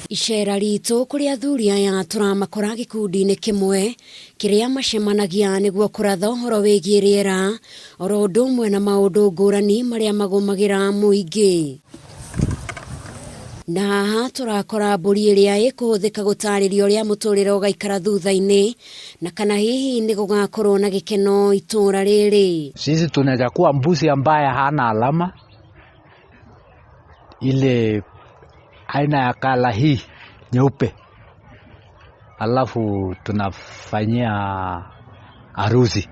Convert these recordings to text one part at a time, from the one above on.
Icera ritũ kũrĩ athuri aya tũramakora gĩkundi-inĩ kĩmwe kĩrĩa macemanagia nĩguo kũratha ũhoro wĩgiĩ rĩera oro ũndũ ũmwe na maũndũ ngũrani marĩa magũmagĩra mũingĩ. Na haha tũrakora mbũri ĩrĩa ĩkũhũthĩka gũtarĩria ũrĩa mũtũrĩre ũgaikara thutha-inĩ na kana hihi nĩ gũgakorwo na gĩkeno itũra rĩrĩ. Sisi tunachukua mbuzi ambaye hana alama ile aina ya kala hii nyeupe, alafu tunafanyia harusi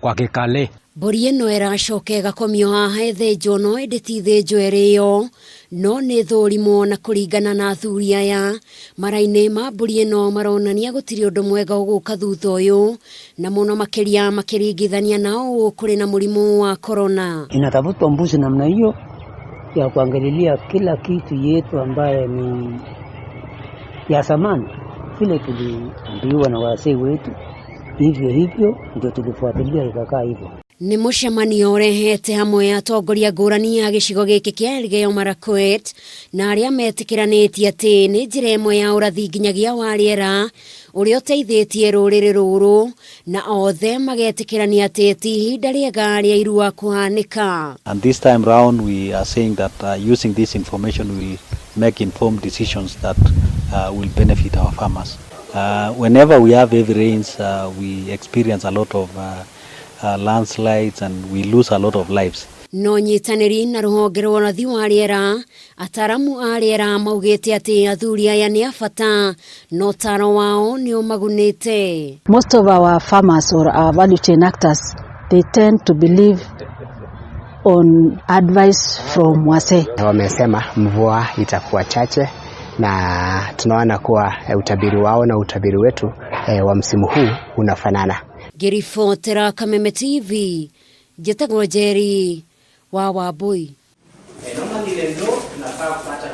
kwa kikale. Mbũri ĩno ĩracoka ĩgakomio haha ĩthĩnjwo no ĩndĩ ti thĩnjwo ĩrĩo no nĩ thũrimwo na kũringana na athuri aya mara-inĩ ma mbũri ĩno maronania gũtirĩ ũndũ mwega ũgũka thutha ũyũ na mũno makĩria makĩringithania na ũũ kũrĩ na mũrimũ wa corona. Inatafutwa mbuzi namna hiyo ya kuangalilia kila kitu yetu ambaye ni ya zamani, vile tuliambiwa na wazee wetu, hivyo hivyo ndio tulifuatilia ikakaa hivyo. Nĩ mũcemanio ũrehete hamwe atongoria ngũrani a gĩcigo gĩkĩ kĩa Elgeyo Marakwet na arĩa metĩkĩranĩtie atĩ nĩ njĩra ĩmwe ya ũrathi nginyagia wa rĩera ũrĩa ũteithĩtie rũrĩrĩ rũrũ na othe magetĩkĩrania atĩ ti ihinda rĩega rĩa irua kũhanĩka. And this time round we are saying that using this information will make informed decisions that will benefit our farmers. Whenever we have heavy rains, we experience a lot of landslides and we lose a lot of lives. No nyitanĩri na rũhonge rwa ũrathi wa rĩera ataramu a rĩera maugĩte atĩ athuri aya nĩ a bata na ũtaro wao nĩ ũmagunĩte. Most of our farmers or our value chain actors, they tend to believe on advice from wazee. Wamesema mvua itakuwa chache na tunaona kuwa utabiri wao na utabiri wetu wa msimu huu unafanana. Ngĩribotera Kameme TV njĩtagwo Njeri wa Wambui. Normally ile ndoo tunafaa kupata